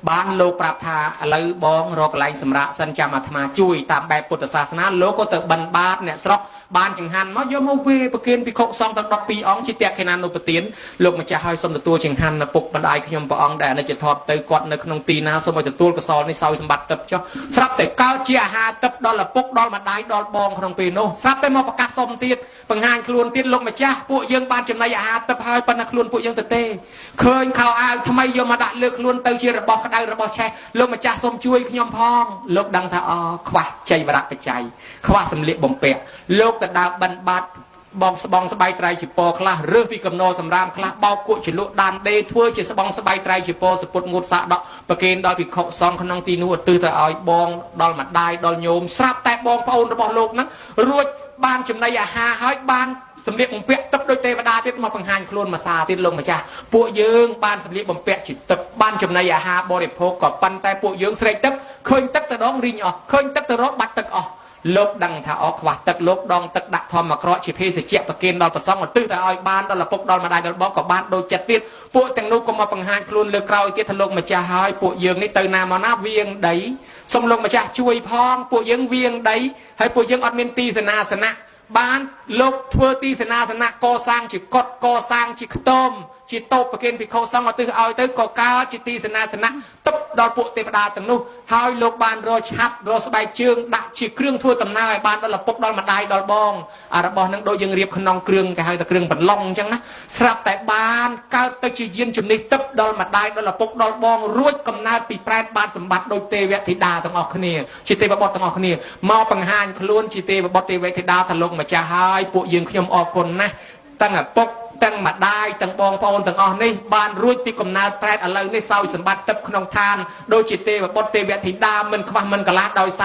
បានលោកប្រាប់ថាឥឡូវបងរកកន្លែងសម្រាកសិនចាំអាត្មាជួយតាមបែបពុទ្ធសាសនាលោកក៏ទៅបិណ្ឌបាតអ្នកស្រុកបានចង្ហាន់មកយកមកវេប្រគេនភិក្ខុសង្ឃទាំង12អង្គជាតក្ខិណានុប្រទានលោកម្ចាស់ឲ្យសូមទទួលចង្ហាន់ឪពុកម្ដាយខ្ញុំព្រះអង្គដែលអនិច្ចធម៌ទៅគាត់នៅក្នុងទីណាសូមឲ្យទទួលកុសលនេះសោយសម្បត្តិទឹកចុះស្រាប់តែកើតជាអាហារទឹកដល់ឪពុកដល់ម្ដាយដល់បងក្នុងពេលនោះស្រាប់តែមកប្រកាសសុំទៀតបង្ហាញខ្លួនទៀតលោកម្ចាស់ពួកយើងបានចំណីអាហារទឹកហើយប៉ុន្តែខ្លួនពួកយើងទៅទេឃើញខោអាវថ្មីយកមកដាក់លើខ្លួនទៅជារបស់ក្តៅរបស់ឆេះលោកម្ចាស់សូមជួយខ្ញុំផងលោកដឹងថាអខ្វះចៃវរៈបច្ច័យខ្វះសម្លៀកបំពាក់លោកទៅដើរបិណ្ឌបាតបងស្បងស្បៃត្រៃជាពរខ្លះរើសពីកំណរសម្រាមខ្លះបោកគក់ជាលក់ដានដេធ្វើជាស្បងស្បៃត្រៃជាពរសពុតងូតសាក់ដកប្រគេនដល់ភិក្ខុសង្ឃក្នុងទីនោះឧទ្ទិសទៅឲ្យបងដល់ម្ដាយដល់ញោមស្រាប់តែបងប្អូនរបស់លោកហ្នឹងរួចបានចំណីអាហារហើយបានសម្លៀកបំពាក់ទឹកដូចទេវតាទៀតមកបង្ហាញខ្លួនមកសាទៀតលោកម្ចាស់ពួកយើងបានសម្លៀកបំពាក់ជាទឹកបានចំណីអាហារបរិភោគក៏ប៉ុន្តែពួកយើងស្រេកទឹកឃើញទឹកទៅដងរីងអស់ឃើញទឹកទៅរកបាត់ទឹកអស់លោកដឹងថាអខ្វះទឹកលោកដងទឹកដាក់ធម្មក្រកជាភេសជ្ជៈប្រគេនដល់ព្រះសង្ឃឧទ្ទិសទៅឲ្យបានដល់ឪពុកដល់ម្ដាយដល់បងក៏បានដូចចិត្តទៀតពួកទាំងនោះក៏មកបង្ហាញខ្លួនលើក្រោយទៀតថាលោកម្ចាស់ហើយពួកយើងនេះទៅណាមកណាវៀងដីសូមលោកម្ចាស់ជួយផងពួកយើងវៀងដីហើយពួកយើងអត់មានទីសេនាសនៈបានលោកធ្វើទីសេនាសនៈកសាងជាកុដកសាងជាខ្ទមជាតូបប្រគេនភិក្ខុសង្ឃឧទ្ទិសឲ្យទៅក៏កើតជាទីសេនាសនៈទឹកដល់ពួកទេវតាទាំងនោះហើយលោកបានរកឆាត់រកស្បែកជើងដាក់ជាគ្រឿងធ្វើដំណើរឲ្យបានដល់ឪពុកដល់ម្ដាយដល់បងអារបស់នឹងដូចយើងរៀបក្នុងគ្រឿងគេហៅថាគ្រឿងបន្លងអញ្ចឹងណាស្រាប់តែបានកើតទៅជាយានជំនិះទឹកដល់ម្ដាយដល់ឪពុកដល់បងរួចកំណើតពីប្រែតបានសម្បត្តិដូចទេវធីតាទាំងអស់គ្នាជាទេវបុត្រទាំងអស់គ្នាមកបង្ហាញខ្លួនជាទេវបុត្រទេវធីតាថាលោកម្ចាស់ហើយពួកយើងខ្ញុំអរគុណណាស់ទាំងឪពុកទាំងម្ដាយទាំងបងប្អូនទាំងអស់នេះបានរួចពីកំណើតប្រែតឥឡូវនេះសោយសម្បត្តិទឹកក្នុងឋានដូចជាទេវបុត្រទេវធីតាមិនខ្វះមិនកន្លះដោយសារ